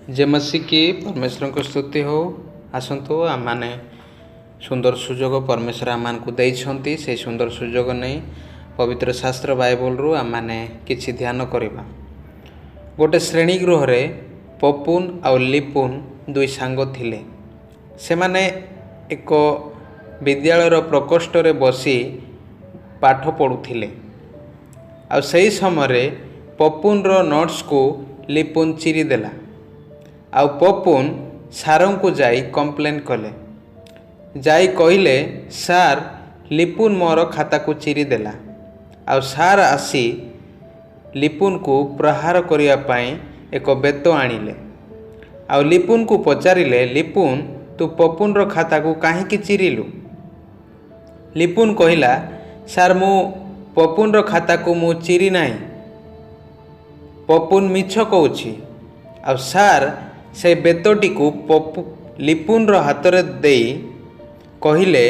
ଯେମିତିକି ପରମେଶ୍ୱରଙ୍କ ସ୍ତୁତି ହେଉ। ଆସନ୍ତୁ, ଆମମାନେ ସୁନ୍ଦର ସୁଯୋଗ ପରମେଶ୍ୱର ଆମମାନଙ୍କୁ ଦେଇଛନ୍ତି, ସେଇ ସୁନ୍ଦର ସୁଯୋଗ ନେଇ ପବିତ୍ର ଶାସ୍ତ୍ର ବାଇବଲରୁ ଆମମାନେ କିଛି ଧ୍ୟାନ କରିବା। ଗୋଟେ ଶ୍ରେଣୀ ଗୃହରେ ପପୁନ ଆଉ ଲିପୁନ ଦୁଇ ସାଙ୍ଗ ଥିଲେ। ସେମାନେ ଏକ ବିଦ୍ୟାଳୟର ପ୍ରକୋଷ୍ଠରେ ବସି ପାଠ ପଢ଼ୁଥିଲେ। ଆଉ ସେହି ସମୟରେ ପପୁନର ନୋଟ୍ସକୁ ଲିପୁନ ଚିରିଦେଲା ଆଉ ପପୁନ ସାରଙ୍କୁ ଯାଇ କମ୍ପ୍ଲେନ୍ କଲେ। ଯାଇ କହିଲେ, ସାର୍, ଲିପୁନ ମୋର ଖାତାକୁ ଚିରିଦେଲା। ଆଉ ସାର୍ ଆସି ଲିପୁନକୁ ପ୍ରହାର କରିବା ପାଇଁ ଏକ ବେତ ଆଣିଲେ ଆଉ ଲିପୁନକୁ ପଚାରିଲେ, ଲିପୁନ, ତୁ ପପୁନର ଖାତାକୁ କାହିଁକି ଚିରିଲୁ? ଲିପୁନ କହିଲା, ସାର୍, ମୁଁ ପପୁନର ଖାତାକୁ ମୁଁ ଚିରି ନାହିଁ, ପପୁନ ମିଛ କହୁଛି। ଆଉ ସାର୍ ସେ ବେତଟିକୁ ପପୁ ଲିପୁନର ହାତରେ ଦେଇ କହିଲେ,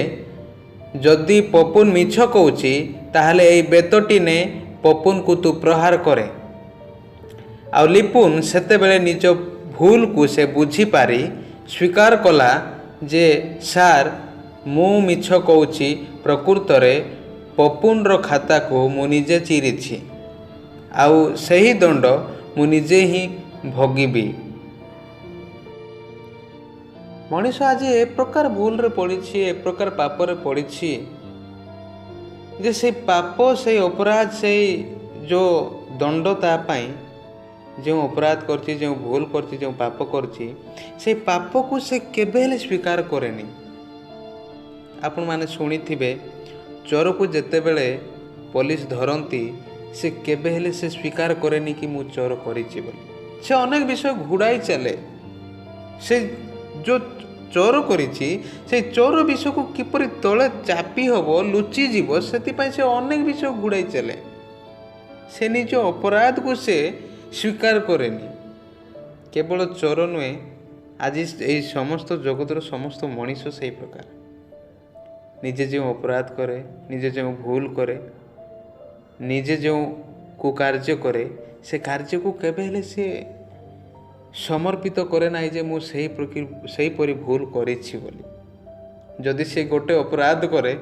ଯଦି ପପୁନ ମିଛ କହୁଛି, ତାହେଲେ ଏଇ ବେତଟି ନେ, ପପୁନକୁ ତୁ ପ୍ରହାର କରେ। ଆଉ ଲିପୁନ ସେତେବେଳେ ନିଜ ଭୁଲକୁ ସେ ବୁଝିପାରି ସ୍ୱୀକାର କଲା ଯେ ସାର୍, ମୁଁ ମିଛ କହୁଛି, ପ୍ରକୃତରେ ପପୁନର ଖାତାକୁ ମୁଁ ନିଜେ ଚିରିଛି ଆଉ ସେହି ଦଣ୍ଡ ମୁଁ ନିଜେ ହିଁ ଭୋଗିବି। ମଣିଷ ଆଜି ଏ ପ୍ରକାର ଭୁଲରେ ପଡ଼ିଛି, ଏ ପ୍ରକାର ପାପରେ ପଡ଼ିଛି ଯେ ସେଇ ପାପ, ସେଇ ଅପରାଧ, ସେଇ ଯେଉଁ ଦଣ୍ଡ ତା ପାଇଁ, ଯେଉଁ ଅପରାଧ କରିଛି, ଯେଉଁ ଭୁଲ କରିଛି, ଯେଉଁ ପାପ କରିଛି, ସେଇ ପାପକୁ ସେ କେବେ ହେଲେ ସ୍ୱୀକାର କରେନି। ଆପଣମାନେ ଶୁଣିଥିବେ, ଚୋରକୁ ଯେତେବେଳେ ପୋଲିସ ଧରନ୍ତି, ସେ କେବେ ହେଲେ ସେ ସ୍ୱୀକାର କରେନି କି ମୁଁ ଚୋର କରିଛି ବୋଲି। ସେ ଅନେକ ବିଷୟ ଘୁଡ଼ାଇ ଚାଲେ। ସେ ଯେଉଁ ଚୋର କରିଛି, ସେଇ ଚୋର ବିଷୟକୁ କିପରି ତଳେ ଚାପି ହେବ, ଲୁଚିଯିବ, ସେଥିପାଇଁ ସେ ଅନେକ ବିଷୟ ଘୁଡ଼ାଇ ଚାଲେ। ସେ ନିଜ ଅପରାଧକୁ ସେ ସ୍ୱୀକାର କରେନି। କେବଳ ଚୋର ନୁହେଁ, ଆଜି ଏଇ ସମସ୍ତ ଜଗତର ସମସ୍ତ ମଣିଷ ସେଇ ପ୍ରକାର। ନିଜେ ଯେଉଁ ଅପରାଧ କରେ, ନିଜେ ଯେଉଁ ଭୁଲ କରେ, ନିଜେ ଯେଉଁ କୁକାର୍ଯ୍ୟ କରେ, ସେ କାର୍ଯ୍ୟକୁ କେବେ ହେଲେ ସେ ସମର୍ପିତ କରେ ନାହିଁ ଯେ ମୁଁ ସେହିପରି ଭୁଲ କରିଛି ବୋଲି। ଯଦି ସେ ଗୋଟେ ଅପରାଧ କରେ,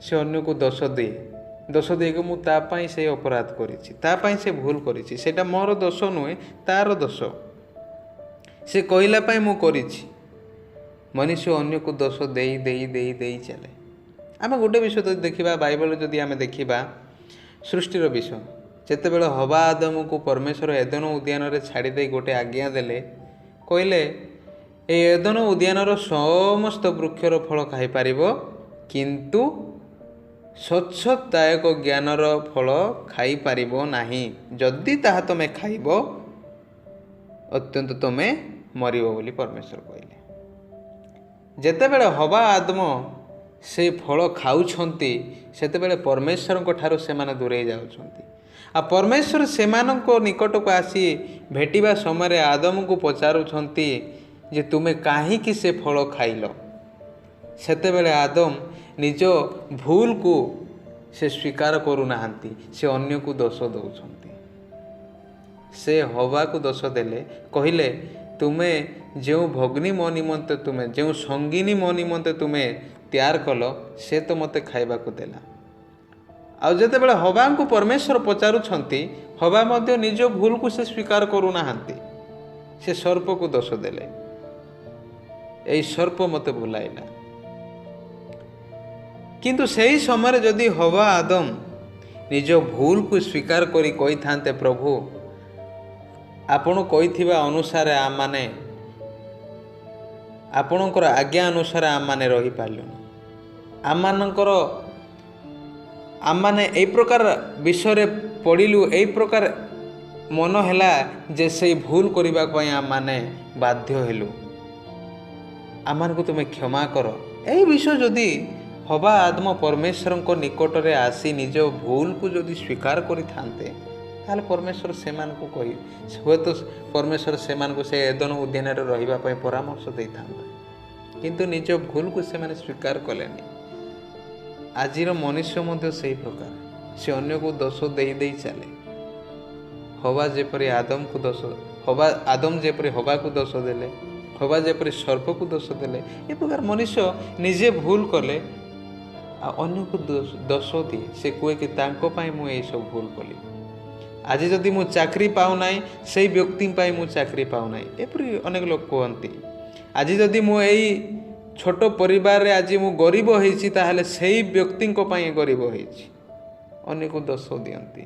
ସେ ଅନ୍ୟକୁ ଦୋଷ ଦିଏ। ଦୋଷ ଦେଇକି ମୁଁ ତା ପାଇଁ ସେଇ ଅପରାଧ କରିଛି, ତା ପାଇଁ ସେ ଭୁଲ କରିଛି, ସେଇଟା ମୋର ଦୋଷ ନୁହେଁ, ତାର ଦୋଷ, ସେ କହିଲା ପାଇଁ ମୁଁ କରିଛି। ମନୁଷ୍ୟ ଅନ୍ୟକୁ ଦୋଷ ଦେଇ ଦେଇ ଦେଇ ଦେଇ ଚାଲେ। ଆମେ ଗୋଟେ ବିଷୟ ଯଦି ଦେଖିବା, ବାଇବଲରେ ଯଦି ଆମେ ଦେଖିବା ସୃଷ୍ଟିର ବିଷୟ, ଯେତେବେଳେ ହବା ଆଦମକୁ ପରମେଶ୍ୱର ଏଦନ ଉଦ୍ୟାନରେ ଛାଡ଼ି ଦେଇ ଗୋଟେ ଆଜ୍ଞା ଦେଲେ, କହିଲେ ଏଇ ଏଦନ ଉଦ୍ୟାନର ସମସ୍ତ ବୃକ୍ଷର ଫଳ ଖାଇପାରିବ, କିନ୍ତୁ ସ୍ୱଚ୍ଛଦାୟକ ଜ୍ଞାନର ଫଳ ଖାଇପାରିବ ନାହିଁ। ଯଦି ତାହା ତୁମେ ଖାଇବ, ଅତ୍ୟନ୍ତ ତୁମେ ମରିବ ବୋଲି ପରମେଶ୍ୱର କହିଲେ। ଯେତେବେଳେ ହବା ଆଦମ ସେ ଫଳ ଖାଉଛନ୍ତି, ସେତେବେଳେ ପରମେଶ୍ୱରଙ୍କ ଠାରୁ ସେମାନେ ଦୂରେଇ ଯାଉଛନ୍ତି। ଆଉ ପରମେଶ୍ୱର ସେମାନଙ୍କ ନିକଟକୁ ଆସି ଭେଟିବା ସମୟରେ ଆଦମକୁ ପଚାରୁଛନ୍ତି ଯେ ତୁମେ କାହିଁକି ସେ ଫଳ ଖାଇଲ? ସେତେବେଳେ ଆଦମ ନିଜ ଭୁଲକୁ ସେ ସ୍ୱୀକାର କରୁନାହାନ୍ତି, ସେ ଅନ୍ୟକୁ ଦୋଷ ଦେଉଛନ୍ତି। ସେ ହବାକୁ ଦୋଷ ଦେଲେ, କହିଲେ ତୁମେ ଯେଉଁ ଭଗ୍ନୀ ମୋ ନିମନ୍ତେ, ତୁମେ ଯେଉଁ ସଙ୍ଗିନୀ ମୋ ନିମନ୍ତେ ତୁମେ ତିଆର କଲ, ସେ ତ ମୋତେ ଖାଇବାକୁ ଦେଲା। ଆଉ ଯେତେବେଳେ ହବାଙ୍କୁ ପରମେଶ୍ୱର ପଚାରୁଛନ୍ତି, ହବା ମଧ୍ୟ ନିଜ ଭୁଲକୁ ସେ ସ୍ୱୀକାର କରୁନାହାନ୍ତି, ସେ ସର୍ପକୁ ଦୋଷ ଦେଲେ, ଏଇ ସର୍ପ ମୋତେ ଭୁଲାଇଲା। କିନ୍ତୁ ସେହି ସମୟରେ ଯଦି ହବା ଆଦମ ନିଜ ଭୁଲକୁ ସ୍ୱୀକାର କରି କହିଥାନ୍ତେ, ପ୍ରଭୁ, ଆପଣ କହିଥିବା ଅନୁସାରେ ଆମମାନେ, ଆପଣଙ୍କର ଆଜ୍ଞା ଅନୁସାରେ ଆମମାନେ ରହିପାରିଲୁନି, ଆମମାନେ ଏଇ ପ୍ରକାର ବିଷୟରେ ପଡ଼ିଲୁ, ଏଇ ପ୍ରକାର ମନ ହେଲା ଯେ ସେଇ ଭୁଲ କରିବା ପାଇଁ ଆମମାନେ ବାଧ୍ୟ ହେଲୁ, ଆମମାନଙ୍କୁ ତୁମେ କ୍ଷମା କର। ଏଇ ବିଷୟ ଯଦି ହବା ଆଦମ ପରମେଶ୍ୱରଙ୍କ ନିକଟରେ ଆସି ନିଜ ଭୁଲକୁ ଯଦି ସ୍ୱୀକାର କରିଥାନ୍ତେ, ତାହେଲେ ପରମେଶ୍ୱର ସେମାନଙ୍କୁ କହି ହୁଏତ ପରମେଶ୍ୱର ସେମାନଙ୍କୁ ସେ ଏଦନ ଉଦ୍ୟାନରେ ରହିବା ପାଇଁ ପରାମର୍ଶ ଦେଇଥାନ୍ତେ। କିନ୍ତୁ ନିଜ ଭୁଲକୁ ସେମାନେ ସ୍ୱୀକାର କଲେନି। ଆଜିର ମନୁଷ୍ୟ ମଧ୍ୟ ସେଇ ପ୍ରକାର, ସେ ଅନ୍ୟକୁ ଦୋଷ ଦେଇ ଦେଇ ଚାଲେ। ହବା ଯେପରି ଆଦମକୁ ଦୋଷ, ହବା ଆଦମ ଯେପରି ହବାକୁ ଦୋଷ ଦେଲେ, ହବା ଯେପରି ସର୍ପକୁ ଦୋଷ ଦେଲେ, ଏ ପ୍ରକାର ମନୁଷ୍ୟ ନିଜେ ଭୁଲ କଲେ ଆଉ ଅନ୍ୟକୁ ଦୋଷ ଦିଏ। ସେ କୁହେ କି ତାଙ୍କ ପାଇଁ ମୁଁ ଏଇସବୁ ଭୁଲ କଲି। ଆଜି ଯଦି ମୁଁ ଚାକିରି ପାଉନାହିଁ, ସେଇ ବ୍ୟକ୍ତିଙ୍କ ପାଇଁ ମୁଁ ଚାକିରି ପାଉନାହିଁ, ଏପରି ଅନେକ ଲୋକ କୁହନ୍ତି। ଆଜି ଯଦି ମୁଁ ଏଇ ଛୋଟ ପରିବାରରେ ଆଜି ମୁଁ ଗରିବ ହେଇଛି, ତାହେଲେ ସେଇ ବ୍ୟକ୍ତିଙ୍କ ପାଇଁ ଗରିବ ହେଇଛି। ଅନେକ ଦୋଷ ଦିଅନ୍ତି,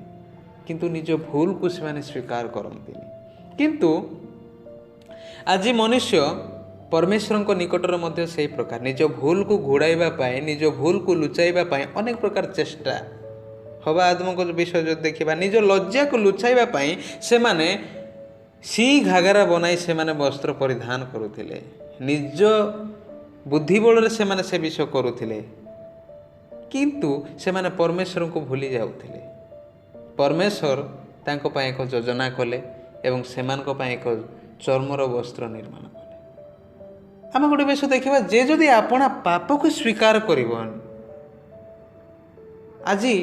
କିନ୍ତୁ ନିଜ ଭୁଲକୁ ସେମାନେ ସ୍ୱୀକାର କରନ୍ତିନି। କିନ୍ତୁ ଆଜି ମନୁଷ୍ୟ ପରମେଶ୍ୱରଙ୍କ ନିକଟରେ ମଧ୍ୟ ସେଇ ପ୍ରକାର ନିଜ ଭୁଲକୁ ଘୋଡ଼ାଇବା ପାଇଁ, ନିଜ ଭୁଲକୁ ଲୁଚାଇବା ପାଇଁ ଅନେକ ପ୍ରକାର ଚେଷ୍ଟା। ହବା ଆଦମଙ୍କ ବିଷୟ ଯଦି ଦେଖିବା, ନିଜ ଲଜ୍ଜାକୁ ଲୁଚାଇବା ପାଇଁ ସେମାନେ ସି ଘାଗରା ବନାଇ ସେମାନେ ବସ୍ତ୍ର ପରିଧାନ କରୁଥିଲେ। ନିଜ ବୁଦ୍ଧି ବଳରେ ସେମାନେ ସେ ବିଷୟ କରୁଥିଲେ, କିନ୍ତୁ ସେମାନେ ପରମେଶ୍ୱରଙ୍କୁ ଭୁଲି ଯାଉଥିଲେ। ପରମେଶ୍ୱର ତାଙ୍କ ପାଇଁ ଏକ ଯୋଜନା କଲେ ଏବଂ ସେମାନଙ୍କ ପାଇଁ ଏକ ଚର୍ମର ବସ୍ତ୍ର ନିର୍ମାଣ କଲେ। ଆମେ ଗୋଟେ ବିଷୟ ଦେଖିବା ଯେ ଯଦି ଆପଣା ପାପକୁ ସ୍ୱୀକାର କରିବ, ଆଜି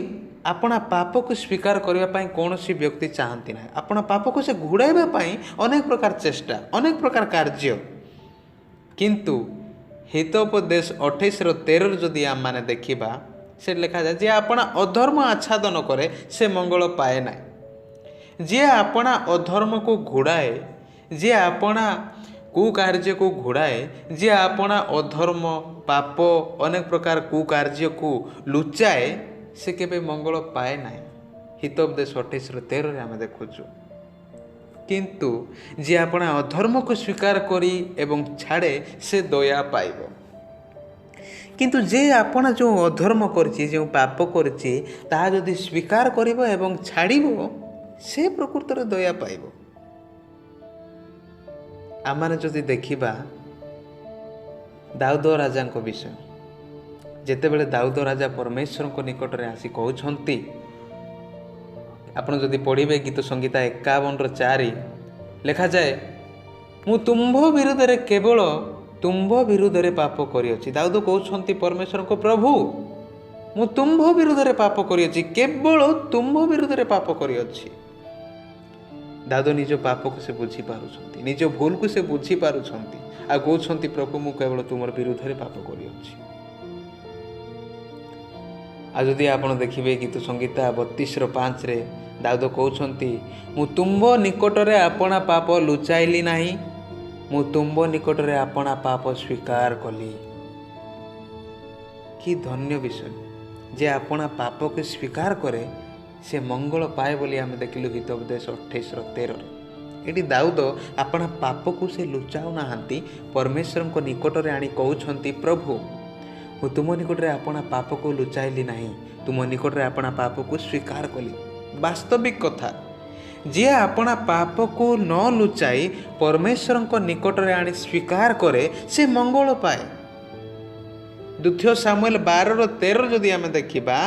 ଆପଣା ପାପକୁ ସ୍ୱୀକାର କରିବା ପାଇଁ କୌଣସି ବ୍ୟକ୍ତି ଚାହାନ୍ତି ନାହିଁ। ଆପଣା ପାପକୁ ସେ ଘୋଡ଼ାଇବା ପାଇଁ ଅନେକ ପ୍ରକାର ଚେଷ୍ଟା, ଅନେକ ପ୍ରକାର କାର୍ଯ୍ୟ। କିନ୍ତୁ ହିତୋପଦେଶ 28:13 ଯଦି ଆମମାନେ ଦେଖିବା, ସେ ଲେଖାଯାଏ, ଯିଏ ଆପଣା ଅଧର୍ମ ଆଚ୍ଛାଦନ କରେ ସେ ମଙ୍ଗଳ ପାଏ ନାହିଁ। ଯିଏ ଆପଣା ଅଧର୍ମକୁ ଘୋଡ଼ାଏ, ଯିଏ ଆପଣା କୁକାର୍ଯ୍ୟକୁ ଘୋଡ଼ାଏ, ଯିଏ ଆପଣା ଅଧର୍ମ, ପାପ, ଅନେକ ପ୍ରକାର କୁକାର୍ଯ୍ୟକୁ ଲୁଚାଏ, ସେ କେବେ ମଙ୍ଗଳ ପାଏ ନାହିଁ। ହିତୋପଦେଶ 28:13 ଆମେ ଦେଖୁଛୁ। କିନ୍ତୁ ଯିଏ ଆପଣା ଅଧର୍ମକୁ ସ୍ୱୀକାର କରି ଏବଂ ଛାଡ଼େ, ସେ ଦୟା ପାଇବ। କିନ୍ତୁ ଯେ ଆପଣା ଯେଉଁ ଅଧର୍ମ କରିଛି, ଯେଉଁ ପାପ କରିଛି, ତାହା ଯଦି ସ୍ୱୀକାର କରିବ ଏବଂ ଛାଡ଼ିବ, ସେ ପ୍ରକୃତରେ ଦୟା ପାଇବ। ଆମମାନେ ଯଦି ଦେଖିବା ଦାଉଦ ରାଜାଙ୍କ ବିଷୟ, ଯେତେବେଳେ ଦାଉଦ ରାଜା ପରମେଶ୍ୱରଙ୍କ ନିକଟରେ ଆସି କହୁଛନ୍ତି, ଆପଣ ଯଦି ପଢ଼ିବେ ଗୀତ ସଂହିତା 51:4 ଲେଖାଯାଏ, ମୁଁ ତୁମ୍ଭ ବିରୁଦ୍ଧରେ କେବଳ ତୁମ୍ଭ ବିରୁଦ୍ଧରେ ପାପ କରିଅଛି। ଦାଉଦ କହୁଛନ୍ତି ପରମେଶ୍ୱରଙ୍କ, ପ୍ରଭୁ ମୁଁ ତୁମ୍ଭ ବିରୁଦ୍ଧରେ ପାପ କରିଅଛି, କେବଳ ତୁମ୍ଭ ବିରୁଦ୍ଧରେ ପାପ କରିଅଛି। ଦାଉଦ ନିଜ ପାପକୁ ସେ ବୁଝିପାରୁଛନ୍ତି, ନିଜ ଭୁଲକୁ ସେ ବୁଝିପାରୁଛନ୍ତି, ଆଉ କହୁଛନ୍ତି ପ୍ରଭୁ ମୁଁ କେବଳ ତୁମର ବିରୁଦ୍ଧରେ ପାପ କରିଅଛି। ଆଉ ଯଦି ଆପଣ ଦେଖିବେ ଗୀତ ସଂହିତା 32:5 ଦାଉଦ କହୁଛନ୍ତି, ମୁଁ ତୁମ୍ଭ ନିକଟରେ ଆପଣା ପାପ ଲୁଚାଇଲି ନାହିଁ, ମୁଁ ତୁମ୍ଭ ନିକଟରେ ଆପଣା ପାପ ସ୍ୱୀକାର କଲି। କି ଧନ୍ୟ ବିଷୟ, ଯେ ଆପଣା ପାପକୁ ସ୍ୱୀକାର କରେ ସେ ମଙ୍ଗଳ ପାଏ ବୋଲି ଆମେ ଦେଖିଲୁ ହିତୋପଦେଶ 28:13। ଏଠି ଦାଉଦ ଆପଣା ପାପକୁ ସେ ଲୁଚାଉ ନାହାନ୍ତି, ପରମେଶ୍ୱରଙ୍କ ନିକଟରେ ଆଣି କହୁଛନ୍ତି, ପ୍ରଭୁ ମୁଁ ତୁମ ନିକଟରେ ଆପଣା ପାପକୁ ଲୁଚାଇଲି ନାହିଁ, ତୁମ ନିକଟରେ ଆପଣା ପାପକୁ ସ୍ୱୀକାର କଲି। ବାସ୍ତବିକ କଥା, ଯିଏ ଆପଣା ପାପକୁ ନ ଲୁଚାଇ ପରମେଶ୍ୱରଙ୍କ ନିକଟରେ ଆଣି ସ୍ୱୀକାର କରେ ସେ ମଙ୍ଗଳ ପାଏ। ଦ୍ୱିତୀୟ ସାମୁଏଲ 12:13 ଯଦି ଆମେ ଦେଖିବା,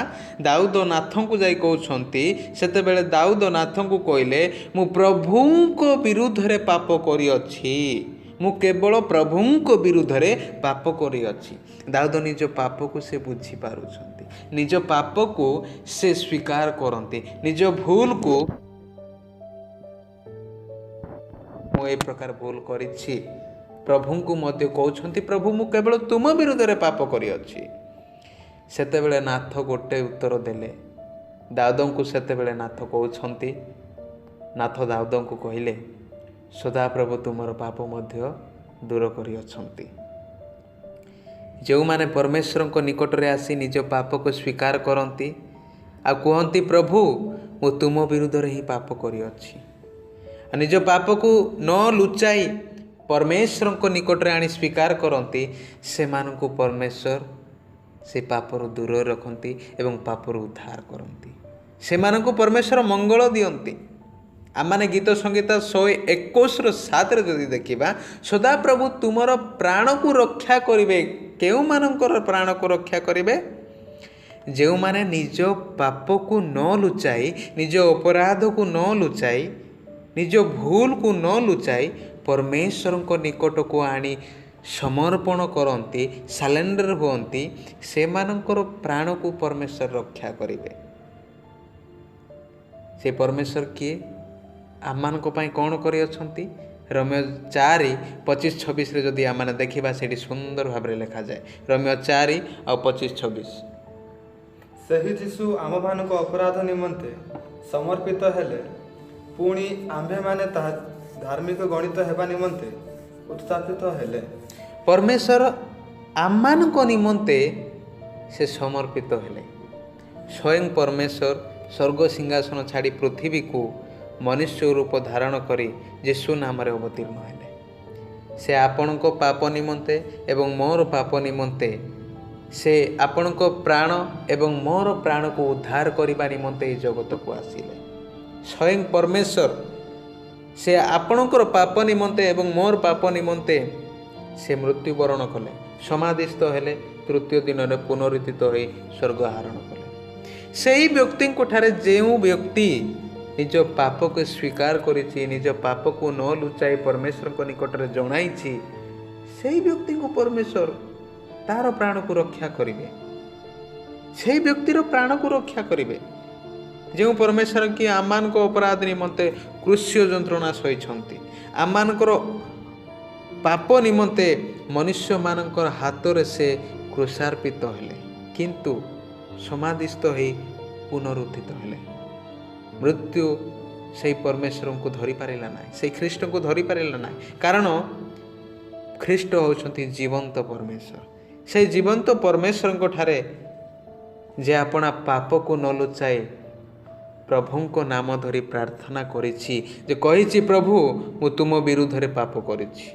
ଦାଉଦ ନାଥଙ୍କୁ ଯାଇ କହୁଛନ୍ତି, ସେତେବେଳେ ଦାଉଦ ନାଥଙ୍କୁ କହିଲେ, ମୁଁ ପ୍ରଭୁଙ୍କ ବିରୁଦ୍ଧରେ ପାପ କରିଅଛି, ମୁଁ କେବଳ ପ୍ରଭୁଙ୍କ ବିରୁଦ୍ଧରେ ପାପ କରିଅଛି। ଦାଉଦ ନିଜ ପାପକୁ ସେ ବୁଝିପାରୁଛନ୍ତି, ନିଜ ପାପକୁ ସେ ସ୍ୱୀକାର କରନ୍ତି, ନିଜ ଭୁଲକୁ, ମୁଁ ଏ ପ୍ରକାର ଭୁଲ କରିଛି, ପ୍ରଭୁଙ୍କୁ ମଧ୍ୟ କହୁଛନ୍ତି, ପ୍ରଭୁ ମୁଁ କେବଳ ତୁମ ବିରୁଦ୍ଧରେ ପାପ କରିଅଛି। ସେତେବେଳେ ନାଥ ଗୋଟେ ଉତ୍ତର ଦେଲେ ଦାଉଦଙ୍କୁ। ସେତେବେଳେ ନାଥ କହୁଛନ୍ତି, ନାଥ ଦାଉଦଙ୍କୁ କହିଲେ, ସଦାପ୍ରଭୁ ତୁମର ପାପ ମଧ୍ୟ ଦୂର କରିଅଛନ୍ତି। ଯେଉଁମାନେ ପରମେଶ୍ୱରଙ୍କ ନିକଟରେ ଆସି ନିଜ ପାପକୁ ସ୍ୱୀକାର କରନ୍ତି ଆଉ କୁହନ୍ତି, ପ୍ରଭୁ ମୁଁ ତୁମ ବିରୁଦ୍ଧରେ ହିଁ ପାପ କରିଅଛି, ନିଜ ପାପକୁ ନ ଲୁଚାଇ ପରମେଶ୍ୱରଙ୍କ ନିକଟରେ ଆଣି ସ୍ୱୀକାର କରନ୍ତି, ସେମାନଙ୍କୁ ପରମେଶ୍ୱର ସେ ପାପରୁ ଦୂରରେ ରଖନ୍ତି ଏବଂ ପାପରୁ ଉଦ୍ଧାର କରନ୍ତି। ସେମାନଙ୍କୁ ପରମେଶ୍ୱର ମଙ୍ଗଳ ଦିଅନ୍ତି। ଆମମାନେ ଗୀତ ସଂହିତା 121:7 ଯଦି ଦେଖିବା, ସଦାପ୍ରଭୁ ତୁମର ପ୍ରାଣକୁ ରକ୍ଷା କରିବେ। କେଉଁମାନଙ୍କର ପ୍ରାଣକୁ ରକ୍ଷା କରିବେ? ଯେଉଁମାନେ ନିଜ ପାପକୁ ନ ଲୁଚାଇ, ନିଜ ଅପରାଧକୁ ନ ଲୁଚାଇ, ନିଜ ଭୁଲକୁ ନ ଲୁଚାଇ ପରମେଶ୍ୱରଙ୍କ ନିକଟକୁ ଆଣି ସମର୍ପଣ କରନ୍ତି, ସାଲେଣ୍ଡର ହୁଅନ୍ତି, ସେମାନଙ୍କର ପ୍ରାଣକୁ ପରମେଶ୍ୱର ରକ୍ଷା କରିବେ। ସେ ପରମେଶ୍ୱର କିଏ? ଆମମାନଙ୍କ ପାଇଁ କ'ଣ କରିଅଛନ୍ତି? ରୋମୀୟ 4:25-26ରେ ଯଦି ଆମମାନେ ଦେଖିବା, ସେଇଠି ସୁନ୍ଦର ଭାବରେ ଲେଖାଯାଏ। ରୋମୀୟ 4:25-26। ସେହି ଯୀଶୁ ଆମ୍ଭମାନଙ୍କ ଅପରାଧ ନିମନ୍ତେ ସମର୍ପିତ ହେଲେ, ପୁଣି ଆମ୍ଭେମାନେ ତାହା ଧାର୍ମିକ ଗଣିତ ହେବା ନିମନ୍ତେ ଉତ୍ଥାପିତ ହେଲେ। ପରମେଶ୍ୱର ଆମମାନଙ୍କ ନିମନ୍ତେ ସେ ସମର୍ପିତ ହେଲେ। ସ୍ୱୟଂ ପରମେଶ୍ୱର ସ୍ୱର୍ଗ ସିଂହାସନ ଛାଡ଼ି ପୃଥିବୀକୁ ମନୁଷ୍ୟ ରୂପ ଧାରଣ କରି ଯୀଶୁ ନାମରେ ଅବତୀର୍ଣ୍ଣ ହେଲେ। ସେ ଆପଣଙ୍କ ପାପ ନିମନ୍ତେ ଏବଂ ମୋର ପାପ ନିମନ୍ତେ, ସେ ଆପଣଙ୍କ ପ୍ରାଣ ଏବଂ ମୋର ପ୍ରାଣକୁ ଉଦ୍ଧାର କରିବା ନିମନ୍ତେ ଏହି ଜଗତକୁ ଆସିଲେ। ସ୍ୱୟଂ ପରମେଶ୍ୱର ସେ ଆପଣଙ୍କର ପାପ ନିମନ୍ତେ ଏବଂ ମୋର ପାପ ନିମନ୍ତେ ସେ ମୃତ୍ୟୁବରଣ କଲେ, ସମାଧିସ୍ଥ ହେଲେ, ତୃତୀୟ ଦିନରେ ପୁନରୁତ୍ଥିତ ହୋଇ ସ୍ୱର୍ଗ ଆରୋହଣ କଲେ। ସେହି ବ୍ୟକ୍ତିଙ୍କ ଠାରେ ଯେଉଁ ବ୍ୟକ୍ତି ନିଜ ପାପକୁ ସ୍ୱୀକାର କରିଛି, ନିଜ ପାପକୁ ନ ଲୁଚାଇ ପରମେଶ୍ୱରଙ୍କ ନିକଟରେ ଜଣାଇଛି, ସେହି ବ୍ୟକ୍ତିଙ୍କୁ ପରମେଶ୍ୱର ତାର ପ୍ରାଣକୁ ରକ୍ଷା କରିବେ, ସେହି ବ୍ୟକ୍ତିର ପ୍ରାଣକୁ ରକ୍ଷା କରିବେ। ଯେଉଁ ପରମେଶ୍ୱର କି ଆମମାନଙ୍କ ଅପରାଧ ନିମନ୍ତେ କ୍ରୁଶୀୟ ଯନ୍ତ୍ରଣା ସହିଛନ୍ତି, ଆମମାନଙ୍କର ପାପ ନିମନ୍ତେ ମନୁଷ୍ୟମାନଙ୍କର ହାତରେ ସେ କ୍ରୁଶାର୍ପିତ ହେଲେ, କିନ୍ତୁ ସମାଧିସ୍ଥ ହୋଇ ପୁନରୁତ୍ଥିତ ହେଲେ। ମୃତ୍ୟୁ ସେଇ ପରମେଶ୍ୱରଙ୍କୁ ଧରିପାରିଲା ନାହିଁ, ସେଇ ଖ୍ରୀଷ୍ଟଙ୍କୁ ଧରିପାରିଲା ନାହିଁ, କାରଣ ଖ୍ରୀଷ୍ଟ ହେଉଛନ୍ତି ଜୀବନ୍ତ ପରମେଶ୍ୱର। ସେଇ ଜୀବନ୍ତ ପରମେଶ୍ୱରଙ୍କ ଠାରେ ଯେ ଆପଣା ପାପକୁ ନ ଲୁଚାଇ ପ୍ରଭୁଙ୍କ ନାମ ଧରି ପ୍ରାର୍ଥନା କରିଛି, ଯେ କହିଛି, ପ୍ରଭୁ ମୁଁ ତୁମ ବିରୁଦ୍ଧରେ ପାପ କରିଛି,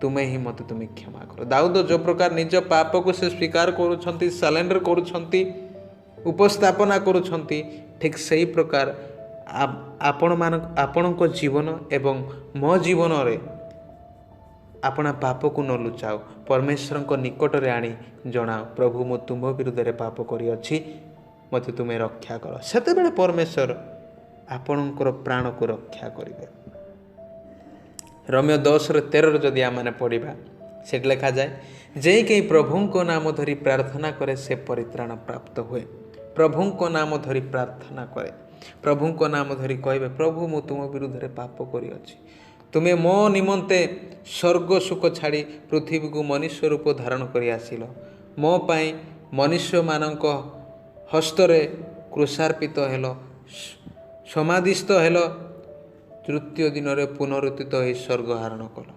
ତୁମେ ହିଁ ମୋତେ ତୁମେ କ୍ଷମା କର। ଦାଉଦ ଯେଉଁ ପ୍ରକାର ନିଜ ପାପକୁ ସେ ସ୍ୱୀକାର କରୁଛନ୍ତି, ସାଲେଣ୍ଡର କରୁଛନ୍ତି, ଉପସ୍ଥାପନା କରୁଛନ୍ତି, ଠିକ୍ ସେଇ ପ୍ରକାର ଆପଣଙ୍କ ଜୀବନ ଏବଂ ମୋ ଜୀବନରେ ଆପଣା ପାପକୁ ନ ଲୁଚାଅ, ପରମେଶ୍ୱରଙ୍କ ନିକଟରେ ଆଣି ଜଣାଅ, ପ୍ରଭୁ ମୁଁ ତୁମ୍ଭ ବିରୁଦ୍ଧରେ ପାପ କରିଅଛି, ମୋତେ ତୁମେ ରକ୍ଷା କର। ସେତେବେଳେ ପରମେଶ୍ୱର ଆପଣଙ୍କର ପ୍ରାଣକୁ ରକ୍ଷା କରିବେ। ରୋମୀୟ 10:13 ଯଦି ଆମେମାନେ ପଢ଼ିବା, ସେଠି ଲେଖାଯାଏ, ଯେ କେହି ପ୍ରଭୁଙ୍କ ନାମ ଧରି ପ୍ରାର୍ଥନା କରେ ସେ ପରିତ୍ରାଣ ପ୍ରାପ୍ତ ହୁଏ। ପ୍ରଭୁଙ୍କ ନାମ ଧରି ପ୍ରାର୍ଥନା କରେ, ପ୍ରଭୁଙ୍କ ନାମ ଧରି କହିବେ, ପ୍ରଭୁ ମୁଁ ତୁମ ବିରୁଦ୍ଧରେ ପାପ କରିଅଛି, ତୁମେ ମୋ ନିମନ୍ତେ ସ୍ୱର୍ଗ ସୁଖ ଛାଡ଼ି ପୃଥିବୀକୁ ମନୁଷ୍ୟ ରୂପ ଧାରଣ କରି ଆସିଲ, ମୋ ପାଇଁ ମନୁଷ୍ୟମାନଙ୍କ ହସ୍ତରେ କ୍ରୁଶାର୍ପିତ ହେଲ, ସମାଧିସ୍ଥ ହେଲ, ତୃତୀୟ ଦିନରେ ପୁନରୁତ୍ଥିତ ହୋଇ ସ୍ୱର୍ଗ ଆରୋହଣ କଲ।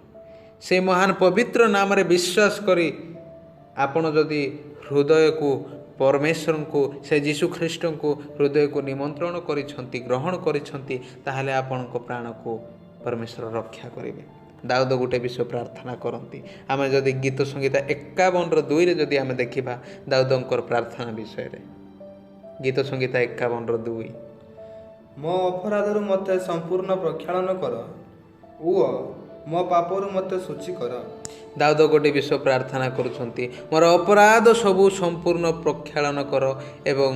ସେ ମହାନ ପବିତ୍ର ନାମରେ ବିଶ୍ୱାସ କରି ଆପଣ ଯଦି ହୃଦୟକୁ ପରମେଶ୍ୱରଙ୍କୁ, ସେ ଯୀଶୁ ଖ୍ରୀଷ୍ଟଙ୍କୁ ହୃଦୟକୁ ନିମନ୍ତ୍ରଣ କରିଛନ୍ତି, ଗ୍ରହଣ କରିଛନ୍ତି, ତାହେଲେ ଆପଣଙ୍କ ପ୍ରାଣକୁ ପରମେଶ୍ୱର ରକ୍ଷା କରିବେ। ଦାଉଦ ଗୋଟେ ବିଷୟ ପ୍ରାର୍ଥନା କରନ୍ତି। ଆମେ ଯଦି ଗୀତ ସଂହିତା 51:2 ଯଦି ଆମେ ଦେଖିବା ଦାଉଦଙ୍କର ପ୍ରାର୍ଥନା ବିଷୟରେ, ଗୀତ ସଂହିତା 51:2, ମୋ ଅପରାଧରୁ ମୋତେ ସମ୍ପୂର୍ଣ୍ଣ ପ୍ରକ୍ଷାଳନ କର ଓ ମୋ ପାପରୁ ମୋତେ ଶୁଚି କର। ଦାଉଦ ଗୋଟେ ବିଷୟ ପ୍ରାର୍ଥନା କରୁଛନ୍ତି, ମୋର ଅପରାଧ ସବୁ ସମ୍ପୂର୍ଣ୍ଣ ପ୍ରକ୍ଷାଳନ କର ଏବଂ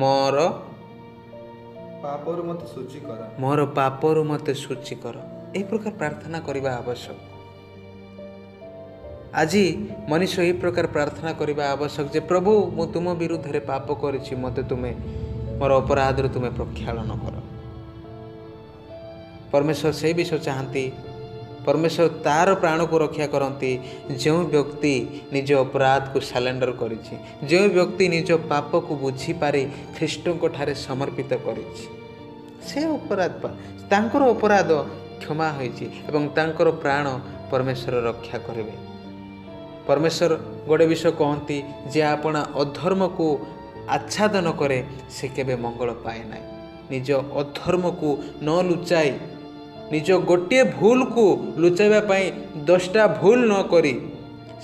ମୋର ପାପରୁ ମୋତେ ଶୁଚି କର, ମୋର ପାପରୁ ମୋତେ ଶୁଚି କର। ଏହି ପ୍ରକାର ପ୍ରାର୍ଥନା କରିବା ଆବଶ୍ୟକ। ଆଜି ମନୁଷ୍ୟ ଏହି ପ୍ରକାର ପ୍ରାର୍ଥନା କରିବା ଆବଶ୍ୟକ ଯେ ପ୍ରଭୁ ମୁଁ ତୁମ ବିରୁଦ୍ଧରେ ପାପ କରିଛି, ମୋତେ ତୁମେ ମୋର ଅପରାଧରୁ ତୁମେ ପ୍ରକ୍ଷାଳନ କର। ପରମେଶ୍ୱର ସେଇ ବିଷୟ ଚାହାନ୍ତି। ପରମେଶ୍ୱର ତାର ପ୍ରାଣକୁ ରକ୍ଷା କରନ୍ତି ଯେଉଁ ବ୍ୟକ୍ତି ନିଜ ଅପରାଧକୁ ସାଲେଣ୍ଡର କରିଛି, ଯେଉଁ ବ୍ୟକ୍ତି ନିଜ ପାପକୁ ବୁଝିପାରି ଖ୍ରୀଷ୍ଟଙ୍କ ଠାରେ ସମର୍ପିତ କରିଛି। ସେ ଅପରାଧ ତାଙ୍କର ଅପରାଧ କ୍ଷମା ହୋଇଛି ଏବଂ ତାଙ୍କର ପ୍ରାଣ ପରମେଶ୍ୱର ରକ୍ଷା କରିବେ। ପରମେଶ୍ୱର ଗୋଟେ ବିଷୟ କହନ୍ତି ଯେ ଆପଣା ଅଧର୍ମକୁ ଆଚ୍ଛାଦନ କରେ ସେ କେବେ ମଙ୍ଗଳ ପାଏ ନାହିଁ। ନିଜ ଅଧର୍ମକୁ ନ ଲୁଚାଇ, ନିଜ ଗୋଟିଏ ଭୁଲକୁ ଲୁଚାଇବା ପାଇଁ 10ଟା ଭୁଲ ନ କରି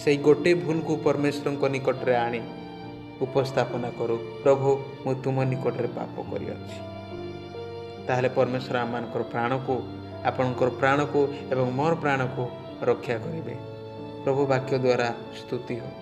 ସେଇ ଗୋଟିଏ ଭୁଲକୁ ପରମେଶ୍ୱରଙ୍କ ନିକଟରେ ଆଣି ଉପସ୍ଥାପନା କରୁ, ପ୍ରଭୁ ମୁଁ ତୁମ ନିକଟରେ ପାପ କରିଅଛି, ତାହେଲେ ପରମେଶ୍ୱର ଆମମାନଙ୍କର ପ୍ରାଣକୁ, ଆପଣଙ୍କର ପ୍ରାଣକୁ ଏବଂ ମୋର ପ୍ରାଣକୁ ରକ୍ଷା କରିବେ। ପ୍ରଭୁ ବାକ୍ୟ ଦ୍ୱାରା ସ୍ତୁତି ହଉ।